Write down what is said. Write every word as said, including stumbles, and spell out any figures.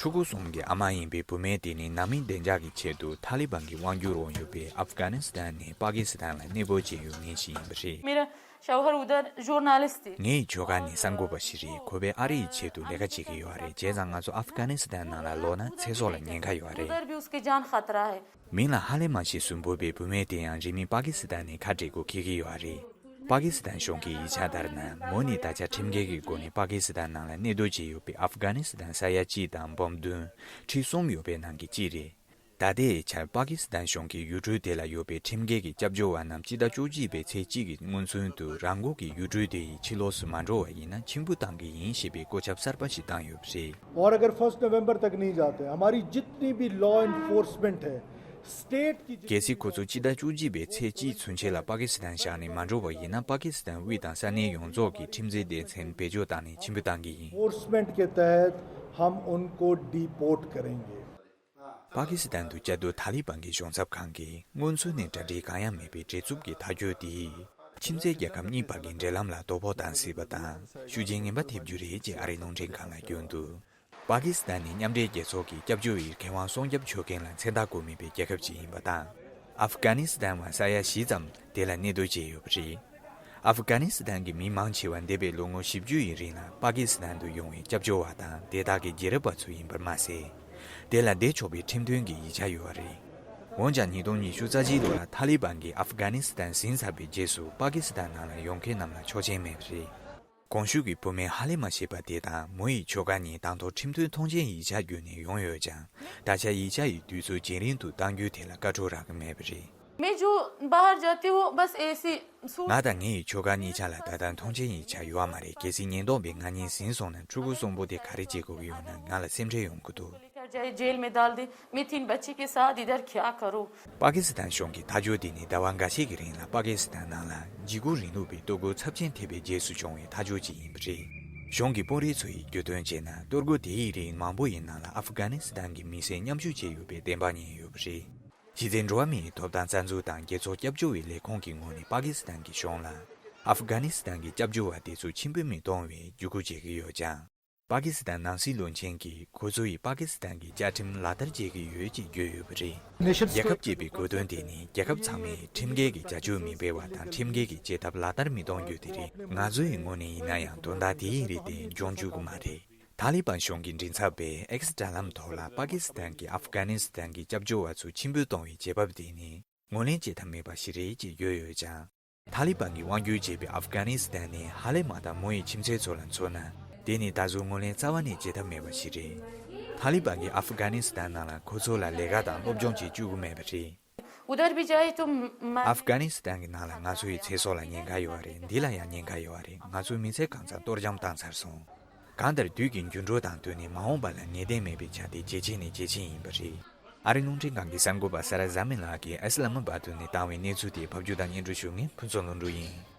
ཕྲུ་གུ་གསུམ་གྱི་ཨ་མ་ཡིན་པའི་བུད་མེད་དེ་ནི་ནང་མི་བདེ་འཇགས་ཀྱི་ཆེད་དུ་ཐ་ལི་བན་གྱི་དབང་སྒྱུར་འོག་ཡོད་པའི་ཨབ་གྷ་ནི་སི་ཐན་ནས་པ་ཀི་སི་ཐན་ལ་གནས་སྤོ་བྱས་ཡོད་མཁན་ཞིག་ཡིན་པ་རེད། मेरा शौहर उधर जर्नलिस्ट थे। ངའི་ཁྱོ་ག་ནི་གསར་འགོད་པ་ཞིག་རེད། ཁོ་པས་ཨ་རི་ཡི་ཆེད་དུ་ལས་ཀ་བྱེད་ཀྱི་ཡོད་རེད། བྱས་ཙང་ང་ཚོ་ཨབ་གྷ་ནི་སི་ཐན་ནང་ལ་ལོག་ན་ཚེ་སྲོག་ལ་ཉེན་ཁ་ཡོད་རེད། उधर भी उसकी जान खतरा है। མིང་ལ་ཧ་ལེ་མ་ཞེས་སུ་འབོད་པའི་བུད་མེད་དེ་ཡང་རིང་མིན་པ་ཀི་སི་ཐན་ནས་ཁ་བྲལ་དགོས་འཁེལ་གྱི་ཡོད་རེད། པ་ཀི་སི་ཐན་གཞུང་གི་ཡིག་ཆ་ལྟར་ན། མོ་ནི་ད་ཆ་ཁྲིམས་འགལ་གྱི་སྒོ་ནས་པ་ཀི་སི་ཐན་ནང་ལ་གནས་སྡོད་བྱས་ཡོད་པའི་ཨབ་གྷ་ནི་སི་ཐན་ས་ཡ་གཅིག་དང་འབུམ་བདུན་ཁྲི་གསུམ་ཡོད་པའི་ནང་གི་གཅིག་རེད། ད་ལྟའི་ཆར་པ་ཀི་སི་ཐན་གཞུང་གིས་ཡུལ་གྲུ་དེ་ལ་ཡོད་པའི་ཁྲིམས་འགལ་གྱི་སྐྱབས་བཅོལ་བ་རྣམས་སྤྱི་ཟླ་བཅུ་གཅིག་པའི་ཚེས་གཅིག་གི་སྔོན་ཚུན་དུ་རང་འགུལ་གྱིས་ཡུལ་གྲུ་དེ་ཡི་ཕྱི་ལོགས་སུ་མ་འགྲོ་བ་ཡིན་ན་ཆིག་འབུད་གཏང་གི་ཡིན་ཞེས་པའི་བཀོད་ཁྱབ་གསར་པ་ཞིག་བཏང་ཡོད་པ་རེད། और अगर फर्स्ट नवंबर तक नहीं जाते, हमारी जितनी भी लॉ एनफोर्समेंट है, स्टेट की གལ་སྲིད་ཁོ་ཚོ་སྤྱི་ཟླ་བཅུ་གཅིག་པའི་ཚེས་གཅིག་ཚུན་ཆད་ལ་པ་ཀི་སི་ཐན་བཞག་ནས་མ་འགྲོ་བ་ཡིན་ན། པ་ཀི་སི་ཐན་དབུས་དང་ས་གནས་ཡོངས་རྫོགས་ཀྱི་ཁྲིམས་འཛིན་སྡེ་ཚན་བེད་སྤྱོད་བཏང་ནས་ཆིག་འབུད་གཏང་གི་ཡིན། एनफोर्समेंट के तहत हम उनको डिपोर्ट करेंगे। པ་ཀི་སི་ཐན་དུ་བཅའ་སྡོད་ཐ་ལི་བན་གྱི་གཞུང་ཚབ་ཁང་གིས་སྔོན་ཚུད་ནས་གྲ་སྒྲིག་གང་ཡང་མེད་པའི་བྲེལ་འཚུབ་ཀྱི་ཐག་གཅོད་དེས་ཁྱིམ་མཚེས་རྒྱལ་ཁབ་གཉིས་བར་གྱི་འབྲེལ་ལམ་ལ་དོ་ཕོག་བཏང་སྲིད་པ་དང་ཤུགས་རྐྱེན་ངན་པ་ཐེབས་རྒྱུ་རེད་ཅེས་ཨ་རིའི་རླུང་འཕྲིན་ཁང་ལ་བརྗོད་འདུག་པ་ཀི་སི་ཐན་ནི་མཉམ་འབྲེལ་རྒྱལ་ཚོགས་ཀྱི་སྐྱབས་བཅོལ་བའི་ཁེ་དབང་སྲུང་སྐྱོབ་ཆོག་མཁན་ལ་མཚན་རྟགས་བཀོད་མེད་པའི་རྒྱལ་ཁབ་ཅིག་ཡིན་པ་དང་། ཨབ་གྷ་ནི་སི་ཐན་བ་ས་ཡ་བཞི་ཙམ་དེ་ལ་གནས་སྡོད་བྱས་ཡོད་པ་རེད། ཨབ་གྷ་ནི་སི་ཐན་གྱི་མི་མང་ཆེ་བ་འདས་པའི་ལོ་ངོ་བཞི་བཅུ་ཡི་རིང་ལ་པ་ཀི་སི་ཐན་དུ་ཡོང་བའི་སྐྱབས་བཅོལ་བ་དང་དེ་དག་གི་རྒྱལ་རབས་པ་ཚོ་ཡིན་པར་མ་ཟད། དེ་ལ་བསྡད་ཆོག་པའི་ཁྲིམས་མཐུན་གྱི་ཡིག་ཆ་ཡོད་པ་རེད། འོན་ཀྱང་ཉིས་སྟོང་ཉི་ཤུ་རྩ་གཅིག་ལོ་ལ་ཐ་ལི་བན་གྱིས་ཨབ་གྷ་ནི་སི་ཐན་ཟིན་ཚར་བའི་རྗེས་སུ་པ་ཀི་སི་ཐན་ནང་ལ་ཡོང་མཁན་རྣམས་ལ་ཆོག་མཆན་མེད་པ་རེད། གོང་ཞུས་ཀྱི་བུད་མེད་ཧ་ལེ་མ་ཞེས་པ་དེ་དང་མོ་ཡི་ཁྱོ་ག་གཉིས་དང་ཐོག་ཁྲིམས་མཐུན་ཐོངས་མཆན་ཡིག་ཆ་བརྒྱུད་ནས་ཡོང་ཡོད་ཀྱང་། ད་ཆ་ཡིག་ཆ་ཡི་དུས་ཚོད་ཇེ་རིང་དུ་གཏང་རྒྱུའི་ཐད་ལ་བཀའ་འཁྲོལ་རག་གི་མེད་པ་རེད། मैं जो बाहर जाती हूँ बस ऐसी सूट ང་དང་ངའི་ཁྱོ་ག་གཉིས་ཆ་ལ་ད་ལྟ་ཐོངས་མཆན་ཡིག་ཆ་ཡོད་མ་རེད། གལ་སྲིད་ཉེན་རྟོག་པས་ང་གཉིས་ཟིན་སོང་ན་ཕྲུ་གུ་གསུམ་པོ་དེ་ག་རེ་བྱེད་དགོས་ཀྱི་ཡོད་ན་ང་ལ་སེམས་ཁྲལ་ཡོང་གི་འདུག लेकर जाए जेल में डाल दे। मैं तीन बच्चे के साथ इधर क्या करूँ? པ་ཀི་སི་ཐན་གཞུང་གི་ཐག་གཅོད་དེ་ནི་ཟླ་བ་འགའ་ཤས་ཀྱི་རིང་ལ་པ་ཀི་སི་ཐན་ནང་ལ་འཇིགས་སྐུལ་རིང་ལུགས་པའི་གཏོར་རྒོལ་ཚབས་ཆེན་ཐེབས་པའི་རྗེས་སུ་བྱུང་བའི་ཐག་གཅོད་ཅིག་ཡིན་པ་རེད། གཞུང་གི་དཔོན་རིགས་ཚོ་ཡིས་བརྗོད་དོན་བྱས་ན། གཏོར་རྒོལ་དེའི་རིགས་མང་པོ་ཡི་ནང་ལ་ཨབ་གྷ་ནི་སི་ཐན་གྱི་མི་སེར་མཉམ་ཞུགས་བྱས་ཡོད་པའི་བདེན་པ་རྙེད་ཡོད་པ་རེད། གཞི་རྩའི་འགྲོ་བ་མིའི་ཐོབ་ཐང་རྩ་འཛུགས་དང་རྒྱལ་ཚོགས་སྐྱབས་བཅོལ་བའི་ལས་ཁུངས་ཀྱི་ངོས་ནས་པ་ཀི་སི་ཐན་གྱི་གཞུང་ལ་ཨབ་གྷ་ནི་སི་ཐན་གྱི་སྐྱབས་བཅོལ་བ་དེ་ཚོ་ཕྱིར་འབུད་མི་གཏོང་བའི་བརྒྱུད་སྐུལ་བྱེད་ཀྱི་ཡོད་ཀྱང་། པ་ཀི་སི་ཐན་ནང་སྲིད་བློན་ཆེན་གྱིས་ཁོ་ཚོ་ཡིས་པ་ཀི་སི་ཐན་གྱི་བཅའ་ཁྲིམས་ལག་བསྟར་བྱེད་ཀྱི་ཡོད་ཅེས་བརྗོད་ཡོད་པ་རེད། རྒྱལ་ཁབ་ཅེས་པའི་གོ་དོན་དེ་ནི་རྒྱལ་ཁབ་ཚང་མས་ཁྲིམས་འགལ་གྱི་བྱ་སྤྱོད་མི་སྤེལ་བ་དང་ཁྲིམས་འགལ་གྱི་བྱེད་ཐབས་ལག་བསྟར་མི་གཏོང་རྒྱུ་དེ་རེད། ང་ཚོའི་ངོས་ནས་ཡིན་ན་ཡང་དོན་དག་དེའི་རིགས་དེ་འབྱུང་བཅུག་གི་མ་རེད། ཐ་ལི་བན་གཞུང་གི་མགྲིན་ཚབ་པས་ཨེགས་དྲ་ལམ་ཐོག་ལ་པ་ཀི་སི་ཐན་གྱིས་ཨབ་གྷ་ནི་སི་ཐན་གྱི་སྐྱབས་བཅོལ་བ་ཚོ་ཕྱིར་འབུད་གཏོང་བའི་བྱེད་བབ་དེ་ནི་ངོས་ལེན་བྱེད་ཐབས་མེད་པ་ཞིག་རེད་ཅེས་བརྗོད་ཡོད་ཀྱང་། ཐ་ལི་བན་གྱིས་དབང་སྒྱུར་བྱེད་པའི་ཨབ་གྷ་ནི་སི་ཐན་ནི་ཧ་ལེ་མ་དང་མོ་ཡི་ཁྱིམ་མཚེས་ཚོ་ལ་མཚོན་ན། དེ་ནི་ད་གཟོད་ངོས་ལེན་རྩ་བ་ནས་བྱེད་ཐབས་མེད་པ་ཞིག་རེད། ཐ་ལི་བན་གྱིས་ཨབ་གྷ་ནི་སི་ཐན་ནང་ལ་ཁོ་ཚོ་ལ་ལས་ཀ་དང་སློབ་སྦྱོང་བྱེད་བཅུག་གི་མེད་པ་རེད། उधर भी जाए तो म- ཨབ་གྷ་ནི་སི་ཐན་གྱི་ནང་ལ་ང་ཚོ་ཡི་ཚེ་སྲོག་ལ་ཉེན་ཁ་ཡོད་རེད། འདི་ལ་ཡང་ཉེན་ཁ་ཡོད་རེད། ང་ཚོའི་མི་ཚེ་གང་ཚང་གཏོར་བཅོམ་བཏང་ཚར་སོང་། གང་ལྟར་དུས་ཀྱི་འགྱུར་འགྲོས་དང་བསྟུན་ནས་མ་འོངས་པ་ལ་ངེས་གཏན་མེད་པའི་ཆ་དེ་ཇེ་ཆེ་ནས་ཇེ་ཆེ་ཡིན་པ་རེད། ཨ་རིའི་རླུང་འཕྲིན་ཁང་གི་གསར་འགོད་པ་ས་ར་ཛ་མི་ལགས་ཀྱིས་ཨི་སི་ལ་མ་བཱད་དུ་ནས་བཏང་བའི་གནས་ཚུལ་དེ་ཕབ་སྒྱུར་དང་སྙན་སྒྲོན་ཞུ་མཁན་ཕུན་ཚོགས་ལྷུན་གྲུབ་ཡིན།